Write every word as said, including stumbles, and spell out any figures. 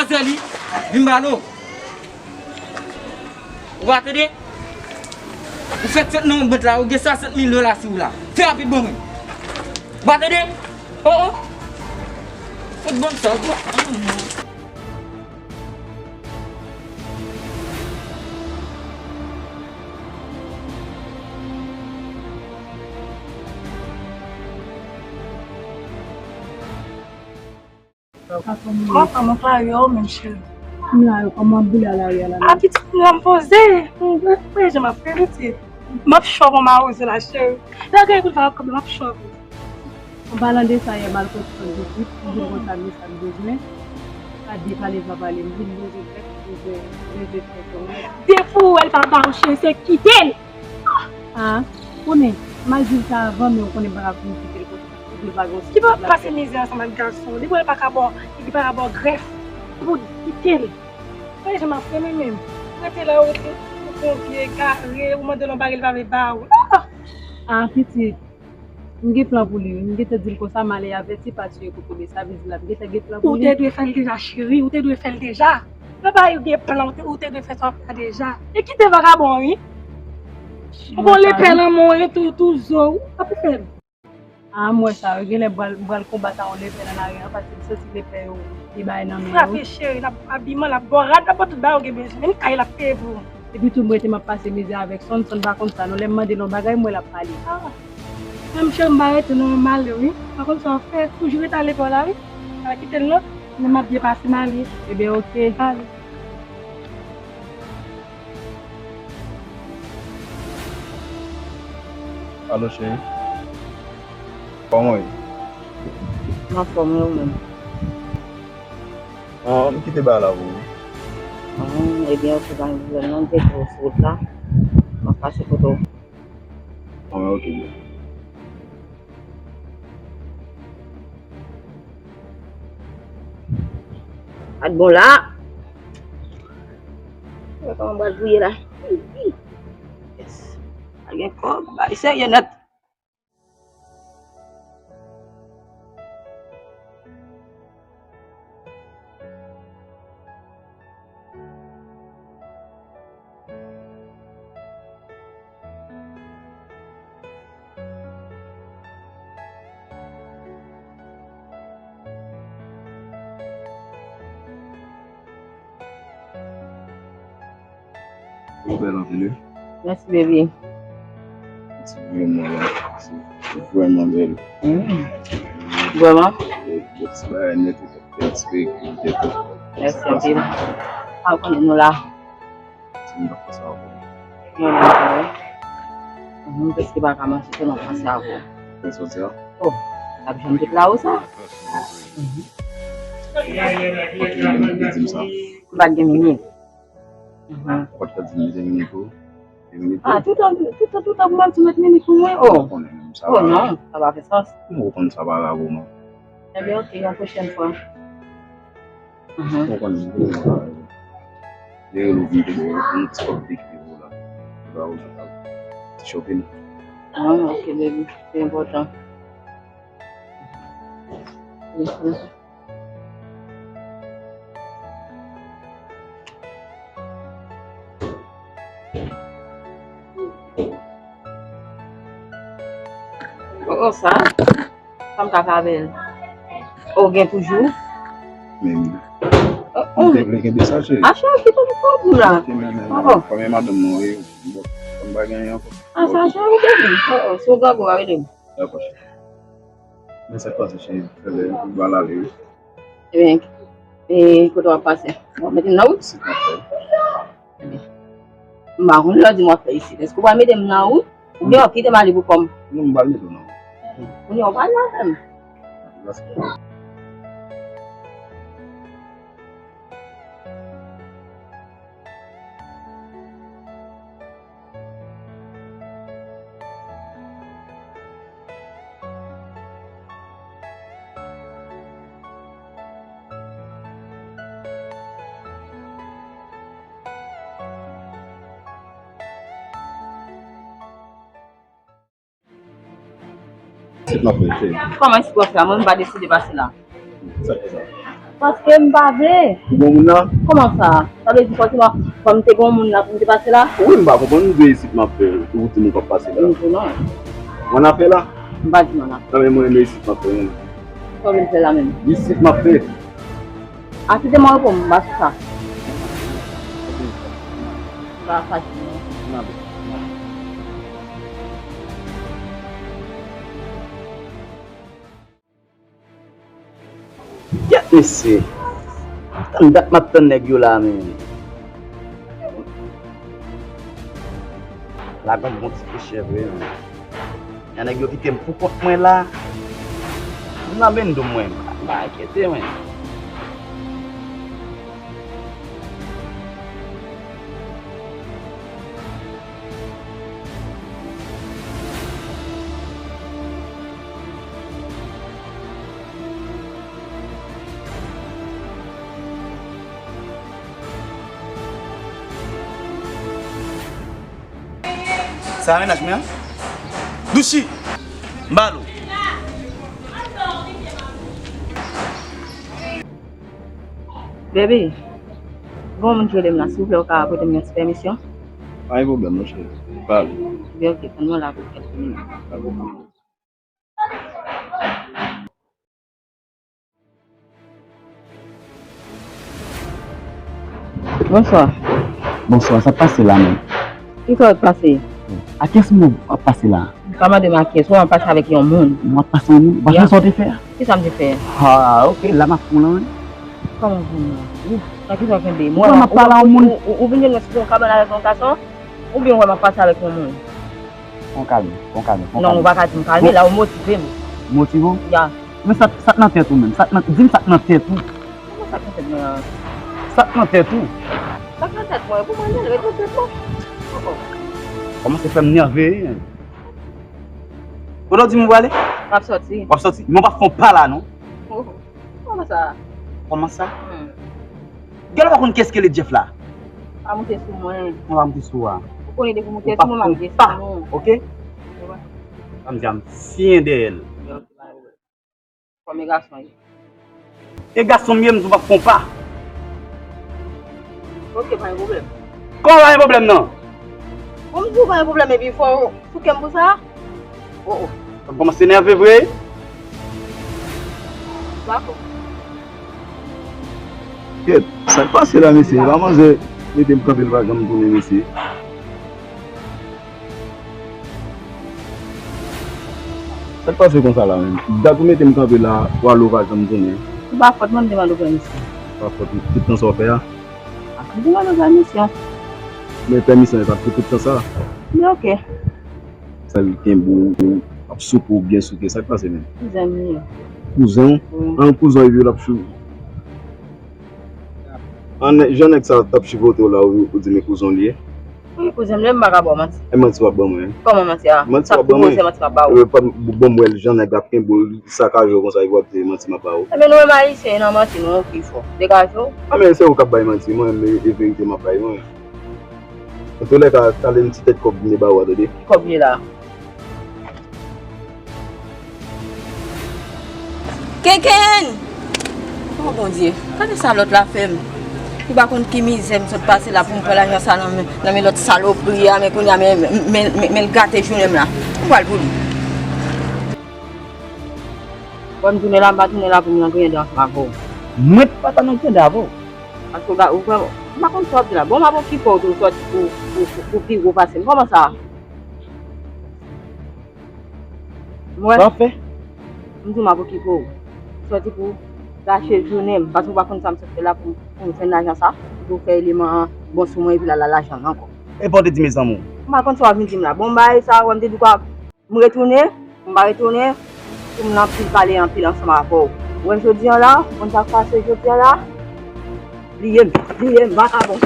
Sè li, vin ba nou. Ou pa tande? Ou fèk sot nan yon bant la, ou gen swasant mil dola sou ou la. Fè rapid ban mwen. Ou pa tande? Oh, oh. Fout ban m sa, ou. Kòman, kòman lari a ou menm, cheri? M la, yo, kòman boule a lari a la? A, pitit, m la, m poze. Mwen, mwen, jan m ap fè, pitit. M ap chòv yon mawozo la, cheri. Lè gen kout va ap kanpe, m ap chòv. An palan de sa, yè m al kote Sandwich, m di l konsa, men sa m bezwen. Pa de pale, pa pale, m vin poze tèt, poze, poze tèt. Depi w wè l pa ba w, cheri, se kite l. Ah, konnen, m al di l sa avan, men ou konnen m pa ka fin kite l konsa. Li pa gen yon... Ki pa pase mizè ansanm ak gason. Li wè l pa ka ba w, li pa ka ba w grèf pou kite l. Wè jan m ap fè mwen menm. Ou rete la, ou rete, ou pran vye egare, ou mande l yon bagay, li pa vle ba ou. Ah! Ah, pitit, m gen plan pou li, wi. M gentan di l konsa, m ale avèti pa tiye kokobe. Sa vle di la, m gentan gen plan pou li. Ou te dwe fè l deja, cheri, ou te dwe fè l deja. Lè pa gen plan, ou te, ou te dwe fè sa w ap fè a deja. E kite vakabon, wi. Ou gon lepè nan men w, tou, tou zo, ou pa pou fè l. Ah, m wè sa, yo genlè m pral, m pral konbat a yon lepè nan lari an, paske m santi lepè yo, li bay nan men yo. Frape, cheri, l ap abiman, l ap ba w rad, l ap ba w tout bagay ou gen bezwen, menm kay l ap peye pou ou. Epi tou, m rete m ap pase mizè avèk Sonn, Sonn pa konn sa, non, lè m mande l yon bagay, m wè l ap pale. Ah, menm cheri, m pa rete, non, m ale, wi. Pa konn sa w ap fè, toujou rete ale pa w la, wi. Pa kite l, non, men m ap byen pase, m ale. Ebyen, oke. Ale. Alo, cheri. Kòman w ye? M anfòm, wi, ou menm? Ah, m kite bagay la pou ou. Ah, ebyen, oke, pa gen pwoblèm, non, m te sou wout la. M ap pase kote w. Ah, oke. Gad bon la. Wè kòman m pral gouye la. Yes. Pa gen kòb, bagay serye nèt. Ou bèl anpil, wi. Mèsi, baby. Ti vrèman la, se vrèman bèl. Mm. Vrèman? Bèl ti bagay nèt, bèl ti figi, bèl tou. Mèsi anpil. A, konnen nou la. Si m t ap panse avè w. Mwen menm tou, wi. Mhm, prèske pa ka manje tèlman panse avè w. Mwen soti a? Oh, l ap jwenn tout la ou sa? Mhm. Ou te di m sa? M pa t gen minit. Mhm. Ou pa t ka di m li te minit pou ou? Te minit pou ou? Ah, toutan, toutan, toutan pou m ap di w mèt minit pou mwen? Oh. Ou konnen menm sa. Oh, non, sa pa fè sans. Ou konn sa pa la pou mwen. Ebyen, oke, yon pwochèn fwa. Mhm. Ou konn, m te gen yon bagay. Lè yo vin te ba w yon ti kòb de ki te pou w la. Ba w ti shopping. Ah, ok, baby. Se enpòtan. Oh, oh, sa. Sa m ka fè avè l? O, gen toujou? Men wi. Oh, oh. M te vle kenbe sa, cheri. A, cheri, kite m pou ou la. Kite men, men, oh, oh, men, kòman madanm mwen ye? Bon, m pa gen anyen ankò. A, sa cheri, ou te di. Oh, oh, si w gen anyen, rele m. Dakò, cheri. Men sa k pase, cheri. Fè lè, m pral ale, wi. Ebyen, e kote w ap pase? W ap mete m nan wout? Silvouplè. Ebyen, m pa konn lè w di m w ap fè isit. Èske w pral mete m nan wout? Oubyen w ap kite m ale pou kò m? Non, m pral mete w nan wout. Kounye a w pale avè m. Mèsi. Se pa vre, cheri. Kòman si w ap fè a? Mwen, m pa deside pase la. Sa k fè sa? Paske m pa vle. Ou gon moun la? Kòman sa? Sa vle di fòseman fò m te gon moun la pou m te pase la? Wi, m pa konprann, m vle isit m ap fè, ou di m w p ap pase la. M di non. Mwen ap fè la? M pa di non la. Nan men mwen, men isit m ap fè, wi. Sa w vle m fè la menm? Isit m ap fè. A, kite mwen repo m, m pa sou sa. M pa fache non. M ap, m ap. Kèt mesye. Tann dat m ap tann nèg yo la, men. Lagon bon ti kou chè vre, men. Nèg yo kite m pou kont mwen la. M nan bendo mwen. M pa enkyete, mwen. Sa a mennaj mwen an? Douchi! M ba l ou. Baby, gon moun ki rele m la, silvouplè, ou ka pote m yon ti pèmisyon? Pa gen pwoblèm, non, cheri. Pale. Byen, ok, tann mwen la pou kèlke minit. Pa gen pwoblèm. Bonswa. Bonswa, sa k pase la menm? Kisa w ap pase? A kiyès m ap pase la? Pa mande m a kiyès, ou ap pase avèk yon moun. M ap pase yon moun? W ap fè sa w te fè a? Kisa m te fè? Ha, ok, la m ap pran lan, wi. Kòman pran lan? Ou, nan kisa w kenbe? Mwen la, m ap pale a yon moun. Ou, ou, ou vin jwenn mwen sou yon kabann avèk yon gason? Oubyen ou wè m ap pase avèk yon moun? Fon kalme, fon kalme, fon kalme. Non, ou pa ka di m kalme, la ou motive m. Motive w? Ya. Men sa, sa k nan tèt ou menm? Sa k nan, di m sa k nan tèt ou. Kòman sa k nan tèt mwen an? Sa k nan tèt ou? Sa k nan tèt mwen? Pou mwen, ret nan tèt mwen. Kòmanse fè m nève, wi. Kote w di m ou prale? M ap sòti. W ap sòti? Men w p ap fè yon pa la, non. Oh, kòman sa? Kòman sa? Hmm. Gèl ou pa konn kiyès ki rele Jeff la? Pa moute sou mwen. Mwen pa moute sou ou a. Ou konnen depi w moute sou mwen, m ap moute sou ou. Ou pa fè yon pa, ok? Ou wè? Sa m di a, m siyen dèyè l. Kòm e gason ye. E gason m ye, m di w p ap fè yon pa. Ok, pa gen pwoblèm. Kòman pa gen pwoblèm nan? Bon, m di w pa gen pwoblèm, epi fò w souke m pou sa? Oh, oh. Sa kòmanse nève vre. Dakò. Kèt, sa k pase la, mesye? E pa manzè mete m kanpe, l pa janm tounen, mesye. Sa k pase konsa la menm? Dat ou mete m kanpe la, w ale w pa janm tounen. Se pa fòt mwen, m te mande w pèmisyon. Se pa fòt ou, tout tan sa w fè a? A, m te mande w pèmisyon. Men pèmisyon, e pa t pou tout tan sa. Men ok. Sa l kenbe w, ap souke w byen souke, sa k pase menm? Kouzen m li ye. Kouzen w? Wi. An, kouzen w epi l ap sou. An, jan nèg sa t ap chipote w la, ou, ou di men kouzen w li ye? Wi, kouzen m li ye, m pa ka ba w manti. E manti w ap ban mwen? Kòman manti a? Manti w ap ban mwen? Sa k pi gwo se manti m ap ba w. Bon, m wè l jan nèg la ap kenbe w, li sakaje w konsa, epi w ap di manti m ap ba w. Ebyen, nou menm Ayisyen, nan manti nou pi fò. Degaje w. A, men se ou k ap bay manti, mwen menm, e, e verite m ap bay, mwen. Antoulèka, tande m ti tèt kòb vini ba ou a, tande. Ki kòb ye la? Kenkenn! Oh, Bondye, gade sa lòt la fè m. Ou pa konn ki mizè m sot pase la pou m pran lajan sa nan men, nan men lòt salopri a, men kounye a, men, men, men, men l gate jounen m la. M pral pou li. Bon, m tounen la, m pa tounen la pou m nan griyen dan ansanm avè w. Mwen pa ta nan griyen dan avè w. Paske w pa, ou kwè, m pa konn sa w ap di la. Bon, m ap okipe w tou, sòti pou, pou, pou, pou pi gwo pase m. Kòman sa? Mwen? Sa w ap fè? M di w m ap okipe w. Sòti pou gache jounen m, paske w pa konn sa m sot fè la pou, pou m jwenn lajan sa, pou fè eleman an bon sou mwen, epi l al al lajan m ankò. E pa w te di mezanmi w? M pa konn sa w ap vin di m la. Bon, bagay sa, wè m te di w pa, m retounen, m pa retounen, pou m nan anpil pale anpil ansanm avè w. Ou wè jodi a la, ou konn sa k pase jodi a la? Bliye m, bliye m, vakabon.